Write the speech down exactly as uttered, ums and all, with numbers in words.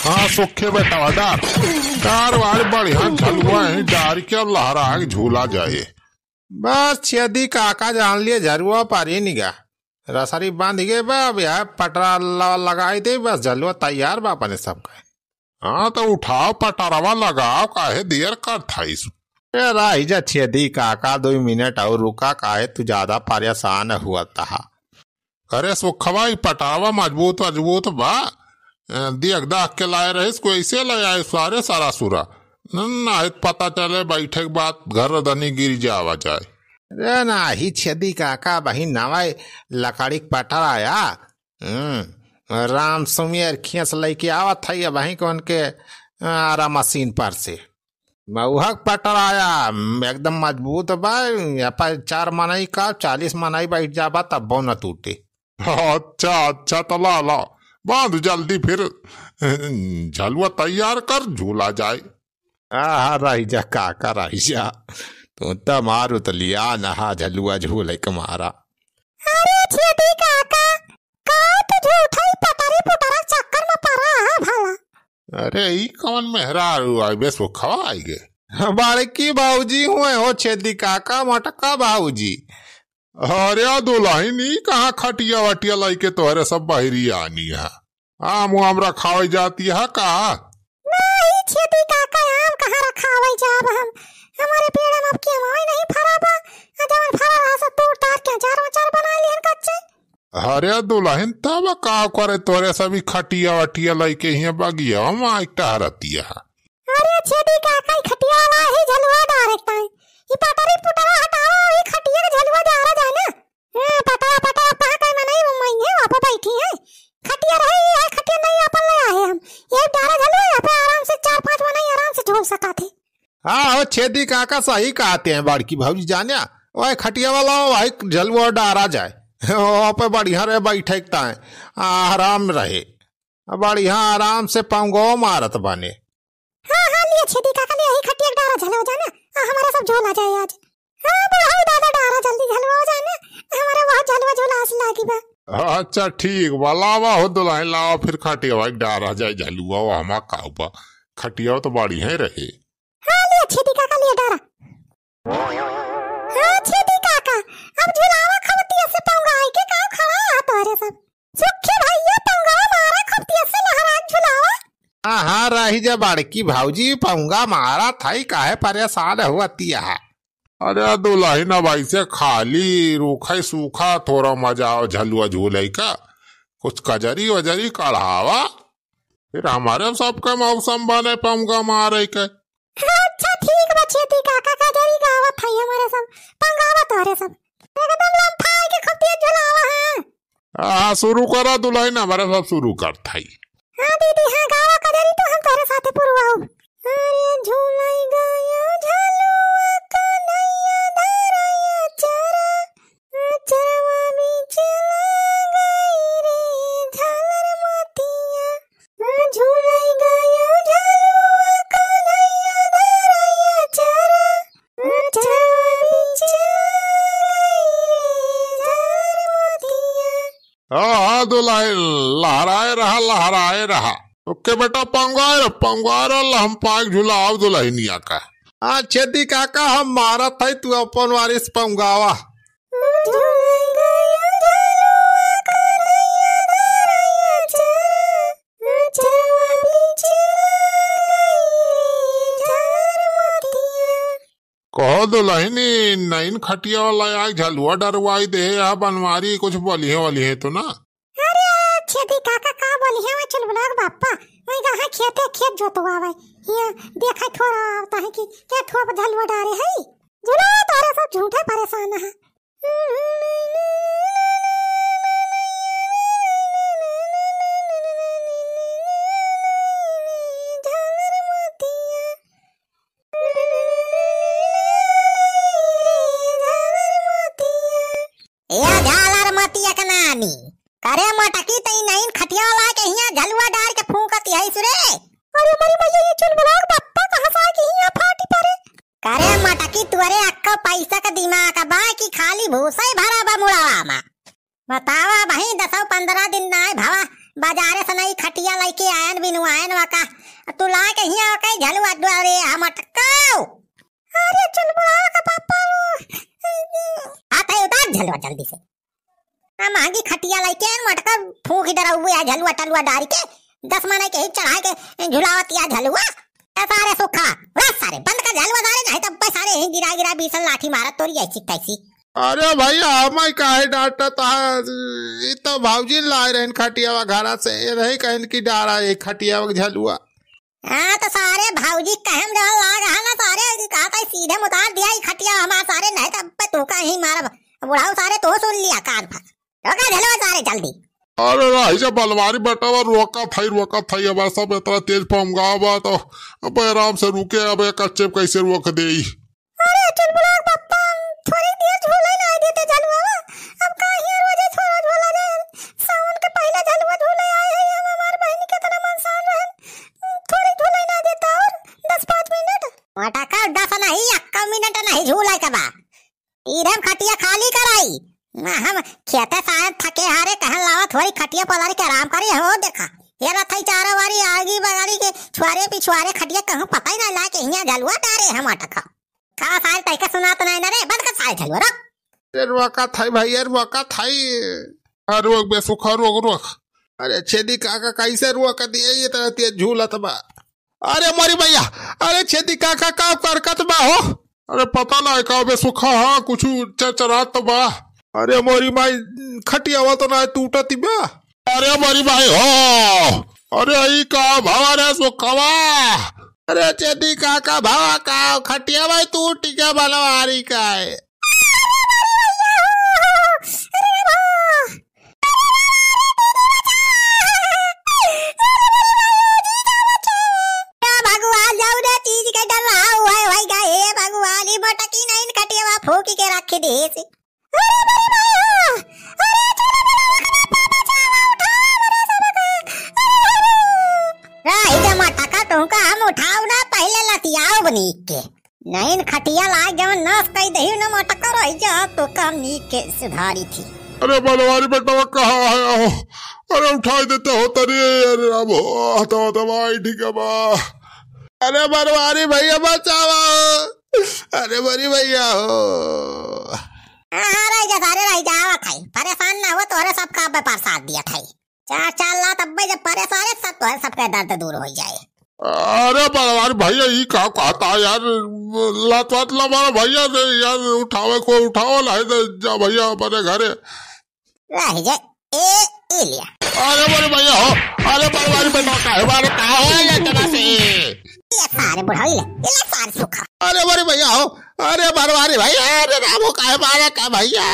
हाँ, सुखे बेटा, डार। डार वार बढ़िया झलुआ है, डार के अब लहरा के झूला जाए। बस छेदी काका जान लिए झलुआ पर ही निगा। रसरी बांध गए बा, अब यह पटरा ल-, लगाई दे, बस झलुआ तैयार बा अपने सबका। हाँ, तो उठाओ पटरवा लगाओ, काहे देर करत हइस? ए, रही जा छेदी काका, दो मिनट और रुका, काहे तू ज्यादा परेशान हुआ तहा? अरे सुखवा, ई पटरवा मजबूत मजबूत बा, ए, देख दाख के लाए रहिस, कोई से ले आए सारे सारा सुरा। न, ना, पता चले बैठे के बाद घर दनी गिर जावा जाए। अरे नाही छेदी काका, बहिन नवा लकड़ी के पटरा आया। हम्म, राम सुमेर खींच लइके आवत है, अबहीं कौन के, आ, आरा मशीन पर से। मउहक पटर आया, एकदम मजबूत बा, यहाँ पर चार मनई का, चालीस मनई बैठ जाबा, तब न टूटे। अच्छा, अच्छा, तो ला, ला, बांध जल्दी फिर, झलुआ तैयार कर, झूला जाए। आहा, रही जा काका, रही जा। तू त मारू त लिया नहा झलुआ झूले के मारा। अरे छेदी काका, का तू झूठा ही पटरी पुटरा चक्कर में पड़ा है भला? अरे, ई कौन मेहरारू आई बे, सुखवा आई गे? बड़की भौजी हुए हो छेदी काका, मोटका भौजी। अरे दुलहिन, ई कहाँ खटिया वटिया लइके तोहरे सब बहरी आनी है? आम वाम रखावे जाती है का? नाही छेदी काका, आम कहाँ रखावे जाब हम? हमारे पेड़ में अब की आम नहीं फरा बा। आ जवन फरा रहा से तोड़ ताड़ के अचार वचार बना लिहन कच्चे। अरे दुलहिन, तब का करे तोरे सभी खटिया वटिया लइके हियाँ बगिया में आइके टहरतिया। अरे छेदी काका, ई खटिया वाला ही झलुआ डारे ताई। ई पटरी पुटरा हटाओ, ई खटिया के झलुआ डारा जाए ना। ए, पटरा, पटरा, कहाँ कहीं मनई उमई है, वहाँ पे बैठी है। खटिया रहे, ई है खटिया नहीं, अपन ले आए हम। ये डारा झलुआ, यहाँ पे आराम से चार पांच मनई आराम से झूल सका थे। हाँ, हो छेदी काका सही कहते हैं बड़की भौजी जाने, वही खटिया वाला, वही झलुआ डारा जाए, वहाँ पे बढ़िया रहे बैठे के ताए, आराम रहे, बढ़िया आराम से पंगो मारत बने। हाँ, हाँ, लिया छेदी काका, लिया ही खटिया के डारा झलुआ जाना, आ हमारा सब झोला जाए आज। हाँ, बढ़ाई दादा डारा जल्दी झलुआ जाना, हमारा वहाँ झलुआ झोला आस लागी बा। अच्छा, ठीक बा, लावा हो दुलहिन, लावा फिर खटिया के डारा जाए झलुआ, हमा का बा, खटिया तो बढ़िया रहे। हाँ, लिया छेदी काका, लिया डारा। हाँ, छेदी काका, अब झुलावा खबतिया से पौंगाई के का खड़ा है तोहरे सब। सुखे भैया पौंगा मारा खबतिया से लहरात झुलावा। हाँ, हाँ, रही जा बड़की भौजी, पौंगा मारा थाई, काहे परेशान हुअतिया है? अरे दुलहिन, अब ऐसे खाली रूखा सूखा थोड़ा मजा आओ झलुआ झूले का, कुछ कजरी वजरी कढ़ावा, फिर हमारे सबका मौसम बने पौंगा मारे के। अच्छा ठीक बा छेदी काका, कजरी गावत है हमारे सब, पंगावा तोहरे सब। एकदम लम्फाई के खूब तेज झुलावा, हाँ। हाँ, शुरू करा दुलहिन, हमारे सब शुरू करत है। हाँ दीदी, हाँ गावा कजरी तो हम तोहरे साथे पुरवाऊ। अरे झूलाई गयो झलुआ कन्हैया धरैया चरा, अचरवा बीच लाग गई रे झालर मोतिया। झूलाई गयो झलुआ कन्हैया धरैया चरा, अचरवा बीच लाग गई रे झालर मोतिया। हाँ, हाँ, दुलहिन, लहराए रहा, लहराए रहा। ओके बेटा, पंगार, पंगार, लहम पाक झुलाओ दुलहिनिया का। हाँ, छेदी काका, हम मारत है, तू अपन वारिस पंगावा। कहो दुलहिनी, नईन खटिया वाला आइ झलुआ डरवाई दे, या बनवारी कुछ बोलिहे वाली है तो ना? अरे, छेदी काका का बोलिहे, वही चुलबुलाक बापा, वही जहाँ खेते खेत जोतवावे, हियाँ देखा थोड़ा आवता है कि के थोप झलुआ डारे है। झुला तोरे सब झूठे परेशान है। ए झालर मोतिया के नानी, करे मटकी तई नईन खटिया वाला के हियाँ झलुआ डार के फूंकत हईस रे। अरे मरी मैया, ये चुलबुलाक बप्पा कहाँ से आके हियाँ फाटी परे? करे मटकी, तुअरे अक्का पैसा का दिमाग बा कि खाली भूसा ही भरा बा मुड़ावा मा। बतावा भाई, दसौ पंद्रह दिन नाय भवा, बाजारे से नई खटिया लइके आयन बिनुआयन वका। तू लाइके हियाँ कई झलुआ डुआ रे हम अटकाओ। अरे चुलबुला का पापा वो। हाथ है उतार झलुआ जल्दी से। आ महंगी खटिया लइके आयन मटका फूंक इधर हुए आ झलुआ टलुआ डारी के। दस मनई के ही चढ़ाए के झुलावत या झलुआ। ए सारे सुखा, उड़ा सारे, बंद कर झलुआ सारे, नहीं तब पे सारे ही गिरा गिरा बीसन लाठी मारत तोरी ऐसी तैसी। अरे भैया, हमें काहे डांटत है? ई तो भौजी लाए रहन खटियावा घरा से, ये नहीं कहन की डारा ये खटियावा के झलुआ। हाँ, तो सारे भौजी कहम जहाँ लाग है ना सारे, का कही सीधे मुतार दिया ई खटिया हमार सारे, नहीं तब पे तू का ही मारब। बुढ़ाऊ सारे तो सुन लिया कान पर। रोका झलवा सारे जल्दी। अरे रही जा बलवारी बेटवा, रोका थाई, रोका थाई, अब सब इतना तेज पमगावा तो अब आराम से रुके, अब ये कच्चे पे कैसे रोक देई? अरे चुलबुला पप्पा, थोड़ी देर झूले ना देते झलुआ, अब का हियाँ रोजे थोड़ा झूला जाए, सावन के पहले झलुआ झूले आए हैं हम, हमार बहन के इतना मनसान रहन, थोड़ी झूले ना देता और दस पाँच मिनट। मटका दस नहीं, एक मिनट नहीं झूले के बा। इधर खटिया खाली कराई। ना हम खेते सारे थके हारे कहन लावा थोड़ी खटिया पलारी के आराम करी हो देखा। ये रथई चारों वारी आगी बगारी के छुआरे पिछुआरे खटिया कहूँ पता ही ना लाए के हियाँ झलुआ डारे हम अटका। का साल तैके सुनात नहीं ना रे, बंद कर साल झलुआ रख। अरे रोका थाई भैया, रोका थाई। हाँ, रोक बे सुखा, रोक, रोक। अरे छेदी काका कैसे रोक दिए, ये तरह तेज झूलत बा। अरे मोरी भैया, अरे छेदी काका का करकत बा हो? अरे पता ना का बे सुखा, हाँ, कुछ चरचरात बा। अरे मोरी माई, खटियावा तो ना टूटत बा। अरे मोरी माई हो, अरे ई का भावा रे सुखवा? अरे छेदी काका भावा का खटियावा टूट गया बलवारी का है। ए भगवान, जौने चीज के डर रहा हुआ है, वही का, हे भगवान, ई मटकी नहीं खटियावा फूकी के रख देसी। अरे मेरी माई हो, अरे छोरा मेरा, उठाओ मेरे सबके। अरे, अरे। रही दे मटका, तुमका हम उठाओ ना, पहले लतियाओ बनीक के। नैन खटिया लाग जवन नाश कई दही न मटका रही जा, तो काम नीक के सुधारी थी। अरे बनवारी बेटवा कहाँ है हो? अरे उठाई देते हो तरी, अरे राम हो, हथवा दबाई ठीक है बा। अरे बनवारी भैया बचावा। अरे बड़ी भैया हो। हाँ, हाँ, रह जा सारे, रह जा, आवत है। परेशान ना हो, तोहरे सबका अब प्रसाद दिया था। चार, चार लात अब्बे जब परे सारे सब तोहरे सबके दर्द दूर हो जाए। अरे बलवान भैया, ई का कहता है यार? लात वात ला मारा भैया रे यार, उठावे को उठाओ, लाए दे जा भैया अपने घरे। रह जा, ए, ए लिया। अरे बड़े भैया हो, अरे बलवान बेटा का है, मारे का हो ये तना से? ये सारे बुढ़ाई ले, ये ले सारे सुखा। अरे बड़े भैया हो, अरे बलवान भैया, अरे रामू का है, मारे का भैया?